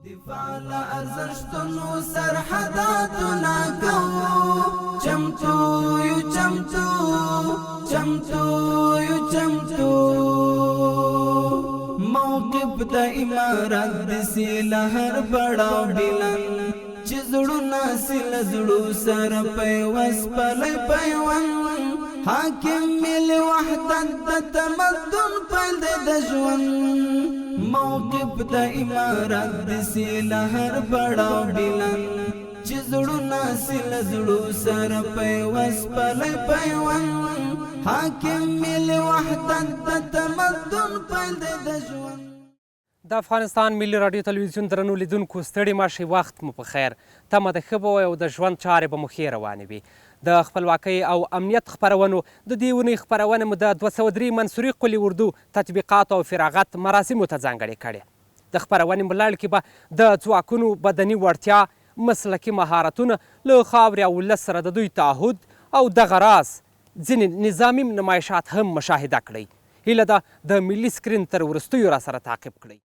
دفاع له ارزښتونو سرحداتو کوو، چمتو یو، چمتو، چمتو یو، چمتو. موقف د امارت د سیل هر پړاو بلند، چې زړونه سل زړو سره پیوس پلی پیوند. حاکم ملي وحدت د تمدن پیل د ژوند. موقف د امارت د سیل هر پړاو بلند، چې زړونه سل زړو سره پیوس پلی پیوند. حاکم ملي وحدت د تمدن پیل د ژوند. د افغانستان ملي راډیو تلویزیون درنو لیدونکو، ستړي مه شئ، وخت مو په خیر. تمه ده ښه به وئ او د ژوند چارې به مو ښې روانې وي. د خپلواکۍ او امنیت خپرونو د دې اونۍ خپرونه مو د 203 منصوري قول اردو تطبیقاتو او فراغت مراسمو ته ځانګړې کړې. د خپرونې په لړ کې به د ځواکونو بدني وړتیا، مسلکي مهارتونه، له خاورې او ولس سره د دوی تعهد او دغه راز ځینې نظامي نمایشات هم مشاهده کړئ. هیله ده د ملي سکرین تر وروستیو را سره تعقیب کړئ.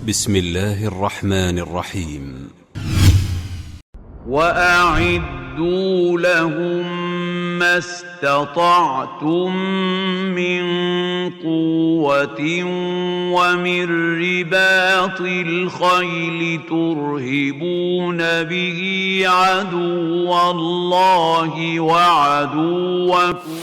بسم الله الرحمن الرحيم. وأعدوا لهم ما استطعتم من قوة ومن رباط الخيل ترهبون به عدو الله وعدوكم.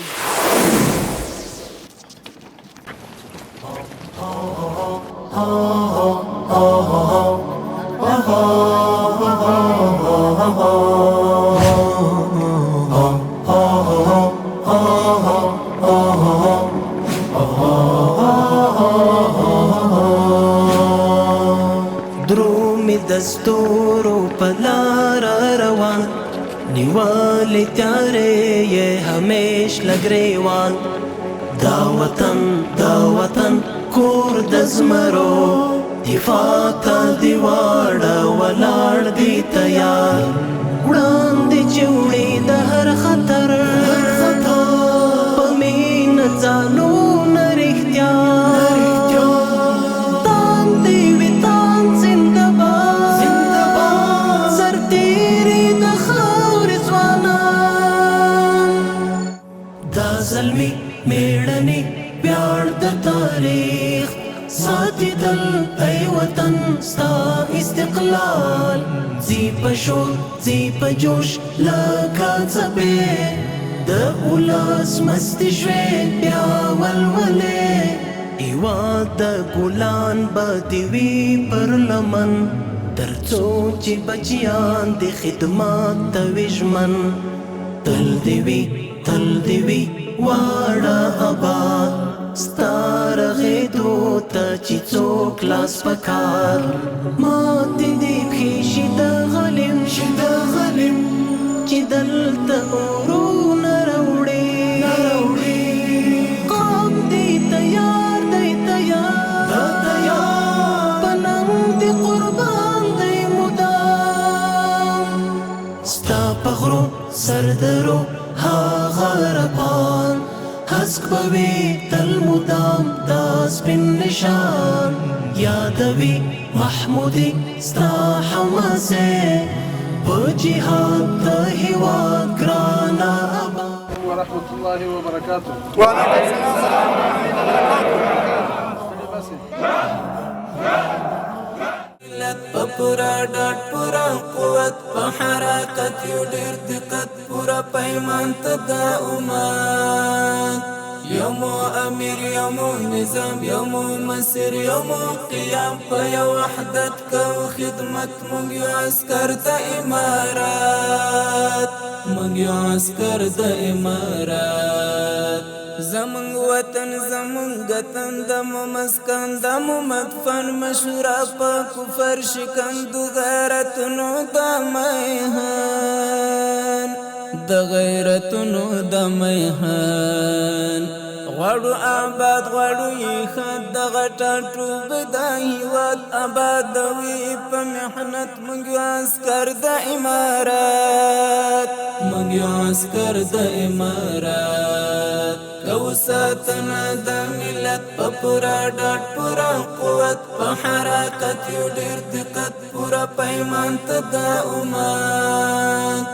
درومي دستورو په لار روان، نیولې تیارې یې همیش لګریوان. دا وطن، دا وطن کور د زمرو، دفاع ته دی واړه ولاړ دی تیار. وړاندې چې وړي د هر خطر، په مینه ځانونه رښتیا. تان دی وي تان، زنده باد سرتېري د خاورې ځوانان. دا زلمي میړني ویاړ د تاریخ ساتي تل ای وطن ستا استقلال. ځي په شور، ځي په جوش لکه څپې، د ولس مستي شوې بیا ولولې. هېواد د ګلان به دې وي پر لمن، تر څو چې بچیان دې خدمت ته وي ژمن. تل دې وي، تل دې وي واړه اباد، ستا رغېدو ته چې څوک لاس په کار. ماتې دې پښې شي د غلیم، شي د غلیم چې دلته اورونه راوړي. قام دې تیار دی، تیار په ننګ دې قربان دی مدام. ستا په غرو سردرو هغه رپان، هسک به وي تل مدام دا سپین نشان. یادوي محمودي ستا حماسې، په جهاد د هیواد ګرانه اباد. ورحمة الله وبركاته. وعليكم السلام ورحمة الله وبركاته. ملت په پورا ډاډ، پورا قوت، په حرکت یو ډیر دقت، پورا پیمان ته د امت. یو مو امیر، یو مو نظام، یو مو مسیر، یو مو قیام. په یو وحدت کو خدمت، مونږ یو عسکر د امارات، مونږ یو عسکر د امارات. زمونږ وطن زمونږ وطن، د مو مسکن د مو مدفن، مشوره په کفر شکن د غیرتونو د میهن، د غیرتونو د میهن. غواړو آباد، غواړو یې ښه دغه ټاټوبی دا هیواد آبادوي په محنت. موږ یو عسکر د امارات، موږ یو عسکر د امارات. کو ساتنه د ملت په پورا ډاډ، پورا قوت، په حرکت یو ډیر دقت، پورا پیمان ته د امت.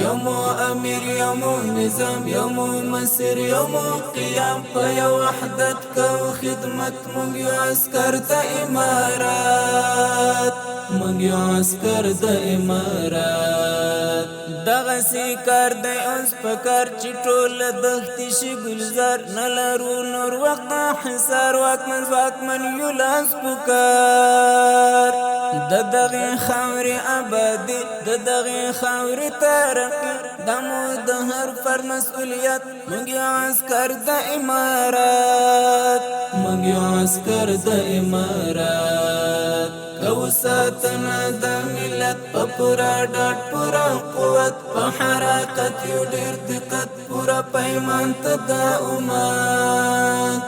یو مو امیر، یو مو نظام، یو مو مسیر، یو مو قیام، په یو وحدت کو خدمت، مونږ یو عسکر د امارات، مونږ یو عسکر د امارات. دغه کار دی اوس پکار چې ټول دښتې شي ګلزار، نه لرو نور وخت حصار، واکمن ځواکمن یو لاس پکار. د دغې خاورې آبادي، د دغې خاورې ترقي، دا مو د هر فرد مسؤلیت، موږ یو عسکر د امارات، موږ یو عسکر د امارات. کو ساتنه د ملت په پورا ډاډ، پورا قوت، په حرکت یو ډیر دقت، پورا پیمان ته د امت.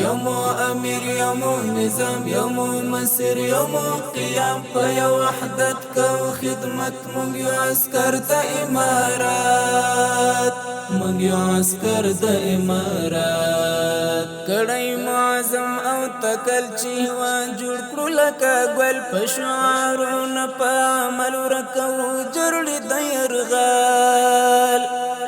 یو مو امیر، یو مو نظام، یو مو مسیر، یو مو قیام، په یو وحدت کو خدمت، مونږ یو عسکر د امارات، مونږ یو عسکر د امارات. کړی معظم او تکل چې هوا جوړ کړو لکه ګل، په شعارونو په عمل ورکو جرړې د یرغل.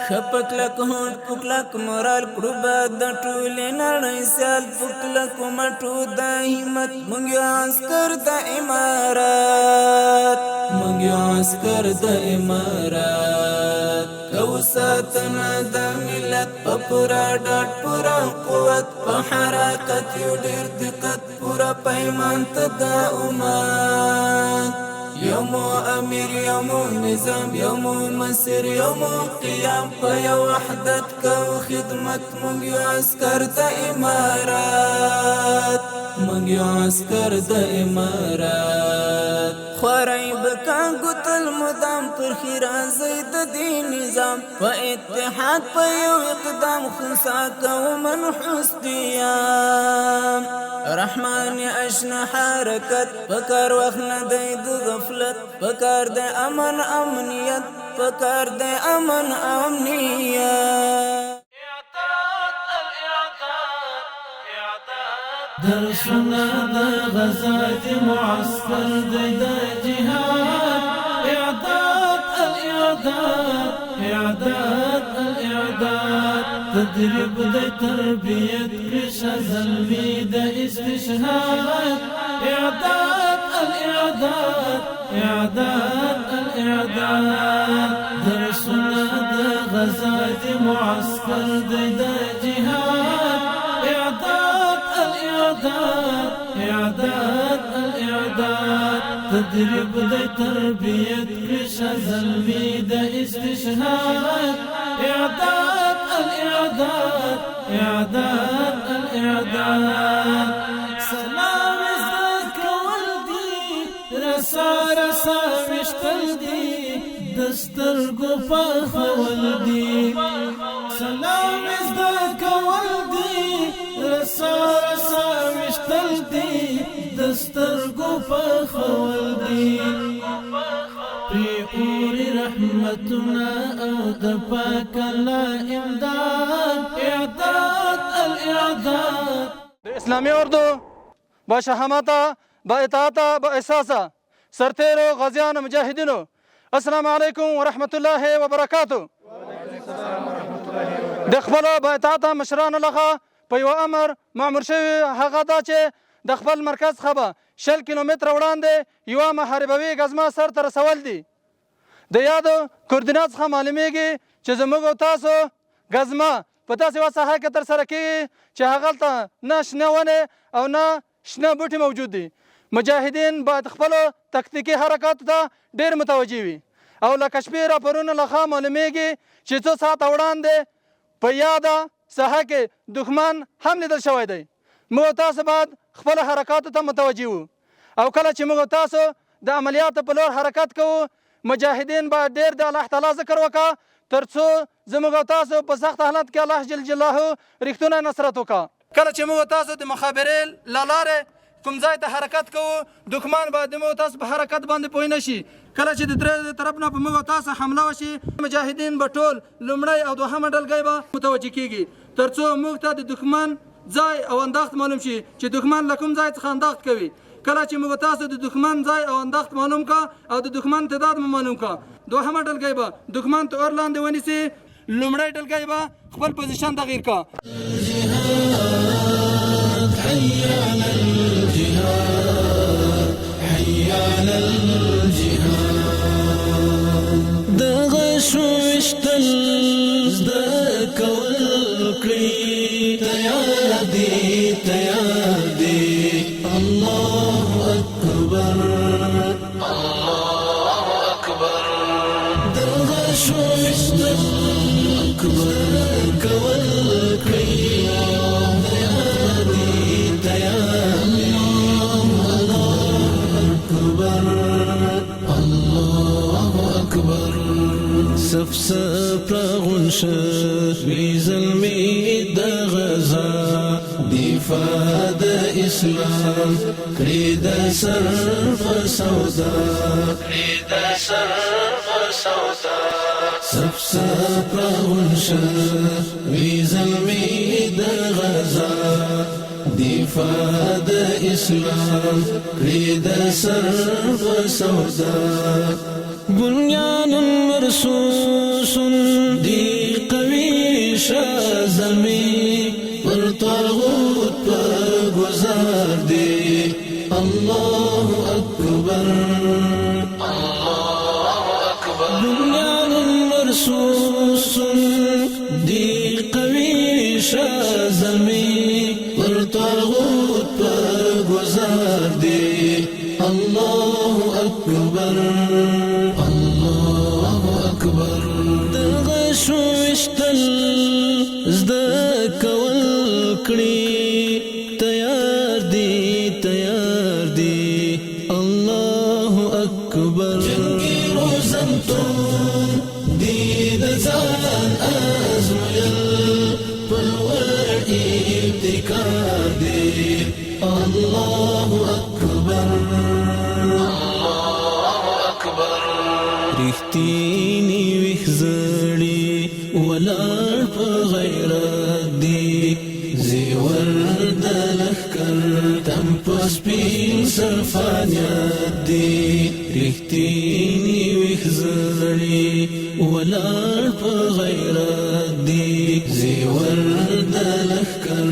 ښه په کلک هوډ، په کلک مورال کړو به د ټولې نړۍ سیال، په کلکو مټو د همت، مونږ یو عسکر د امارات، مونږ یو عسکر د امارات. کو ساتنه د ملت په پورا ډاډ، پورا قوت، په حرکت یو ډیر دقت، پورا پیمان ته د امت. یو مو امیر، یو مو نظام، یو مو مسیر، یو مو قیام، په یو وحدت کو خدمت، مونږ یو عسکر د امارات، مونږ یو عسکر د امارات. خورای بکا ګوتل مدام پر خیرازی د دې نظام، په اتحاد په یو اقدام خنسا کو منحوس دیام. رحمان اشنا حرکت پکار وخت نه دی د غفلت، پکار د امن امنیت، پکار د امن امنیت. درسونه د غزا د معسكر د جهاد، اعداد الاعداد، اعداد الاعداد، تدريب د تربيت کش زلمی د استشهاد، اعداد الاعداد، اعداد الاعداد. درسونه د غزا د معسكر د جهاد، اعداد الاعداد، اعداد الاعداد، تدريب د تربيت کش زلمی د استشهاد، اعداد الاعداد، اعداد الاعداد. سلام زده کول دي، رسا رسا ویشتل دي، د سترګو پخول دي. سلام زده کول دي، رسا رسا ویشتل دي، د سترګو پخول دي. پری اوري رحمتونه او د پاک الله امداد، اعداد الاعداد. د اسلامي اردو با شهامته، با اطاعته، با احساسه سرتیرو، غازیانو، مجاهدینو، السلام علیکم ورحمت الله وبرکاتو. د خپلو با اطاعته مشرانو لخوا په یو امر مامور شوي، هغه دا چې د خپل مرکز څخه به 20 کیلومتره وړاندې یوه محاربوي ګزمه سر ته رسول دي. د یادو کوردینات څخه معلومیږي چې زموږ او تاسو ګزمه په داسې یوه ساحه کې ترسره کېږي چې هغلته نه شنه ونې او نه شنه بوټي موجود دي. مجاهدین باید خپلو تکتیکي حرکاتو ته ډېر متوجه وي او له کشفي راپورونو لخوا معلومیږي چې څو ساعته وړاندې په یاده ساحه کې دښمن هم لیدل شوی دی. موږ تاسو باید خپلو حرکاتو ته متوجه وو او کله چې موږ تاسو د عملیاتو په لور حرکت کوو، مجاهدین باید ډېر د الله تعالی ذکر وکړه ترڅو زموږ او تاسو په سخت حالت کې الله جل جلاله رښتونی نصرت وکړه. کله چې موږ تاسو د مخابرې له لارې کوم ځای ته حرکت کوو، دښمن باید د موږ تاسو په حرکت باندې پوه نه شي. کله چې د درې طرف نه په موږ تاسو حمله وشي، مجاهدین به ټول لومړی او دوهمه ډلګۍ به متوجه کیږي. ترڅو موږ ته د دښمن ځای او انداخت معلوم شي چې دښمن له کوم ځای څخه انداخت کوي. کله چې مو تاسو د دښمن ځای او انداخت معلوم کا او د دښمن تعداد مو معلوم کا، دوهمه ډلګۍ به دښمن ته اور لاندې ونیسي، لومړی ډلګۍ به خپل پوزیشن تغییر کا. حي على الجهاد، حي على الجهاد. د غشو ویشتل زده کول کړي، تیار دي، تیار دي. الله اکبر، الله اکبر. د غشو ویشتل اکبر کول کړي، تیار دي، تیار دي. الله اکبر، الله اکبر. صف صف راغون شه وی زلمی د غزا، دفاع د اسلام کړي د سر په سودا، کړي د سر په سودا. صف صف راغون شه وی زلمی د غزا، دفاع د اسلام کړي د سر په سودا. بنیان مرصوص دی قوي زلمی، پر طاغوت پر گزار دی. الله اکبر، الله اکبر. بنیان مرصوص دی قوي زلمی، پر طاغوت پر گزار دی. الله اکبر، الله اکبر. د غشو ویشتل زده کول کړي، تیار دي، تیار دي. الله اکبر. جنګي روزنتون دی د ځان ازمویل په لوړ ابتکار دی. الله اکبر، الله اکبر. رښتینی ویښ زړي ولاړ په غیرت دی، زیور د لښکر تم په سپین سرفانیت دی. رښتینی ویښ زړي ولاړ په غیرت دی، زیور د لښکر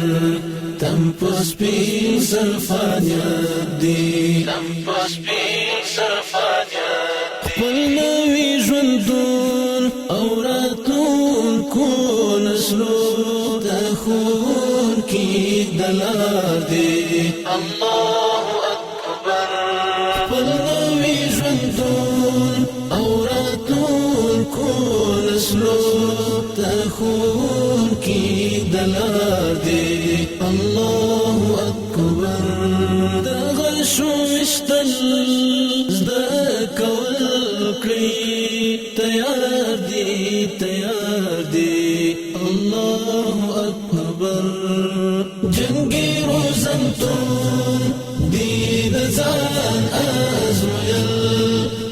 تم په سپین سرفانیت دی، تم په سپین سرفانیت. خپل نوی ژوندون او راتلونکو نسلو ته ښوونکي د لار دی. الله اکبر. خپل نوی ژوندون او راتلونکو نسلو ته ښوونکي د لار دی. الله اکبر. د غشو ویشتل زده کول کړي، تیار دي، تیار دي. الله اکبر. جنګي روزنتون دی د ځان ازمویل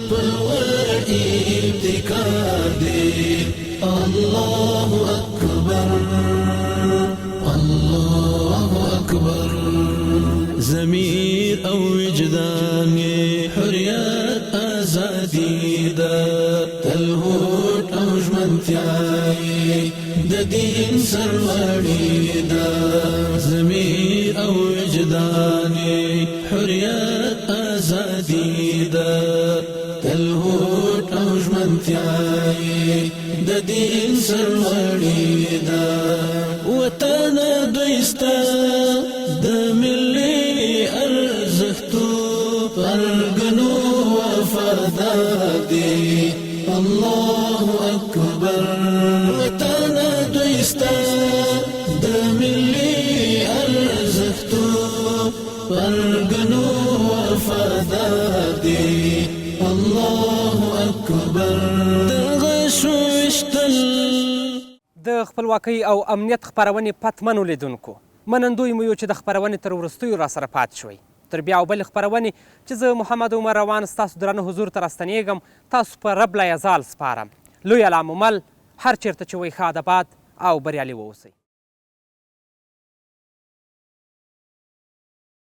په لوړ ابتکار دی. الله اکبر، الله اکبر. ضمیر او وجدان حریت ازادي ده، تل هوډ او ژمنتیا د دین سرلوړي ده. ضمیر او وجدان حریت ازادي ده، تل هوډ او ژمنتیا د دین سرلوړي ده. وطن دوی ستا د ملي ارزښتو پرګنو وفادار دي. الله اکبر. وطن دوی ستا د ملي ارزښتو پرګنو وفادار دي. الله اکبر. د غشو ویشتل. د خپلواکۍ او امنیت خپرونې پتمنو لیدونکو، منندوی مو یو چې د خپرونې تر وروستیو راسره پاتې شوئ. تر بیا او بلې خپرونې چې زه محمد عمر روان ستاسو درانه حضور ته راستنېږم، تاسو په رب لایزال سپارم. لوی الله مو مل، هر چېرته چې وئ ښاد آباد او بریالي واوسئ.